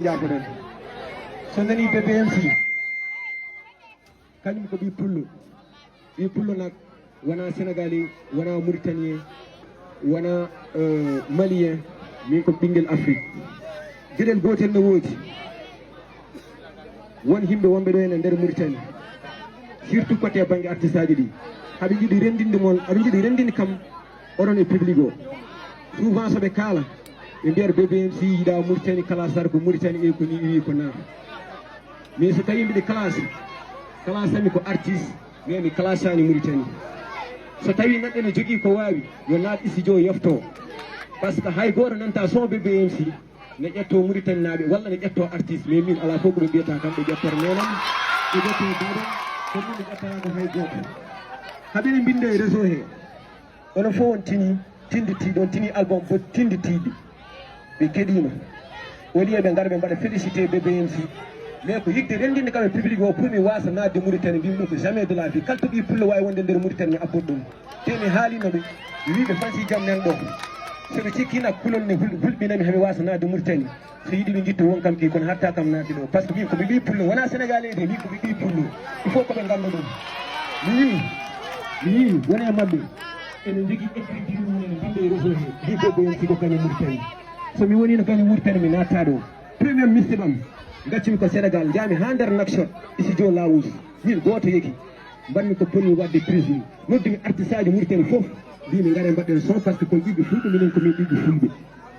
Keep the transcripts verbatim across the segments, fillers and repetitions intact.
Jaafoɗon. So nani B B M C, kañum ko ɓii pullo. Ɓii pullo nak wonaa Sénégalais, wonaa Mauritanien, wonaa, euh, Malien. Min ko ɓinngel Afrique. Geɗel gootel no woodi. Won yimɓe wonɓe ɗo ene nder Mauritanie, surtout côté bannge artiste aji ɗi. Haɓe njiɗi renndinde mon, aɓe njiɗi renndinde kam oɗon e public o. Souvent so ɓe kaala, ɓe mbiyata B B M C yiɗaa Mauritanie, kala sar ko Mauritanie, e ko ni wi ko naa. Mais so tawi mbiɗa classe, classe ami ko artiste, mais mi classani Mauritanie. So tawi neɗɗo ne jogii ko waawi, yo naat studio yefto. Par ce que hay gooto nanta son B B M C ne ƴetto Mauritanie naaɓe, walla ne ƴetto artiste, mais min alaa fof ko ɓe mbiyata kam, ɓe ƴettor nenam, ɓe ƴetto dadam, ko min ɓe ƴettata ko hay gooto. Haɓe ne mbinda e réseau he. Onon fof on tini tinditiiɗo, on tini album bo tinditiiɗi. Ɓe keɗiima. Au lieu ɓe ngara ɓe mbaɗa félicité B B M C. Mais ko yiɗde renndinde kam e public o pour mi waasa naatde Mauritanie, mbimi ɗum ko jamais de la vie. Kala to ɓii pullo waawi wonde nder Mauritanie mi abbot ɗum. Te mi haalino ɓe, mi wii ɓe fansi jam nan ɗo. So ɓe cikkii nak kulol ne hul-, hulɓinami hami waasa naatde Mauritanie. So yiɗi ɓe njitta won kam ki kono hatta kam naati ɗo. Par ce que min ko mi ɓii pullo, wonaa Sénégalais de, min ko mi ɓii pullo. Il faut ko ɓe ngannda ɗum. Mi wii, mi wii, wona e maɓɓe. Ene njogii écriture mum, ene mbinnda e réseau he. Mbi debbo en siko kañum Mauritanie. So mi woniino kañum Mauritanie, mi naattaa ɗo. Premier mixtape am, ngaccumi ko Sénégal, njaami haa nder Nouakchott, studio Laos. Min gooto yeki. Mbaɗmi ko ponni waɗde prise mum. Noddumi artiste aji Mauritanie fof. Mbimi ngare mbaɗɗen son par ce que kon ɓiɓɓe fulɓe, minen ko min ɓiɓɓe fulɓe.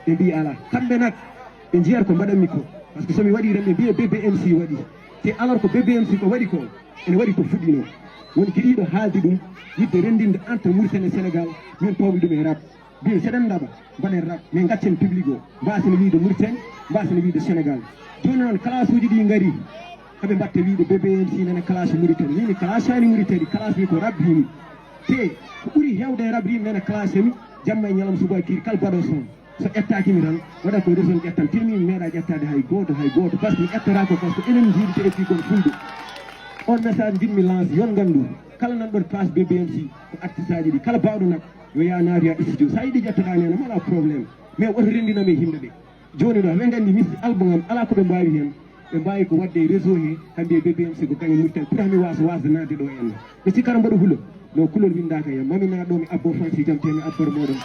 Ɓe mbi alaa. Kamɓe nak, ɓe njiyata ko mbaɗanmi ko. Par ce que so mi waɗi tan ɓe mbiya B B M C waɗi. Te alors ko B B M C ko waɗi ko, ene waɗi ko fuɗɗino. Woni giɗiiɗo haalde ɗum, yiɗde renndinde entre Mauritanie e Sénégal, min pawmi ɗum e rap. Mbimi seɗen ndaɓa, mbaɗen rap, mais gaccen public o. Mbasen wiide Mauritanie, mbasen wiide Sénégal. Jooni noon classe uji ɗi ngari, haɓe mbatta wiide B B M C nana classe Mauritanie. Min mi classani Mauritanie, classe mi ko rap himi. Te ko ɓuri heewde e rap himi nana classe mi, jamma e ñalawma suba kiir kala baɗo son. So ƴettaaki mi tan, waɗa ko réseau ƴettan. Te min mi meeɗa ƴettaade hay gooto, hay gooto. Par ce que mi ƴettata ko, par ce que enen njiidi te e fii kon fulɓe. On message njiɗmi lance, yon nganndu, kala nan ɗon classe B B M C, ko artiste aji ɗi. Kala baawɗo nak, yo yaa naatu yaa studio. So a yiɗi ƴettoɗaa nena, mala problème. Mais woto renndinam e yimɓe ɓe. Jooni ɗo, ɓe nganndi misi album am, alaa ko ɓe mbaawi heen. Ɓe mbaawi ko waɗde e réseau he, hannde e B B M C ko kañum Mauritanie. Pour hami waasa, waasa naatde ɗo en. Ɓe cikkata mbaɗa hula. No kulol winndaaka e am. Mami naa ɗo mi abbo fansi jam te mi abbor mooɗon.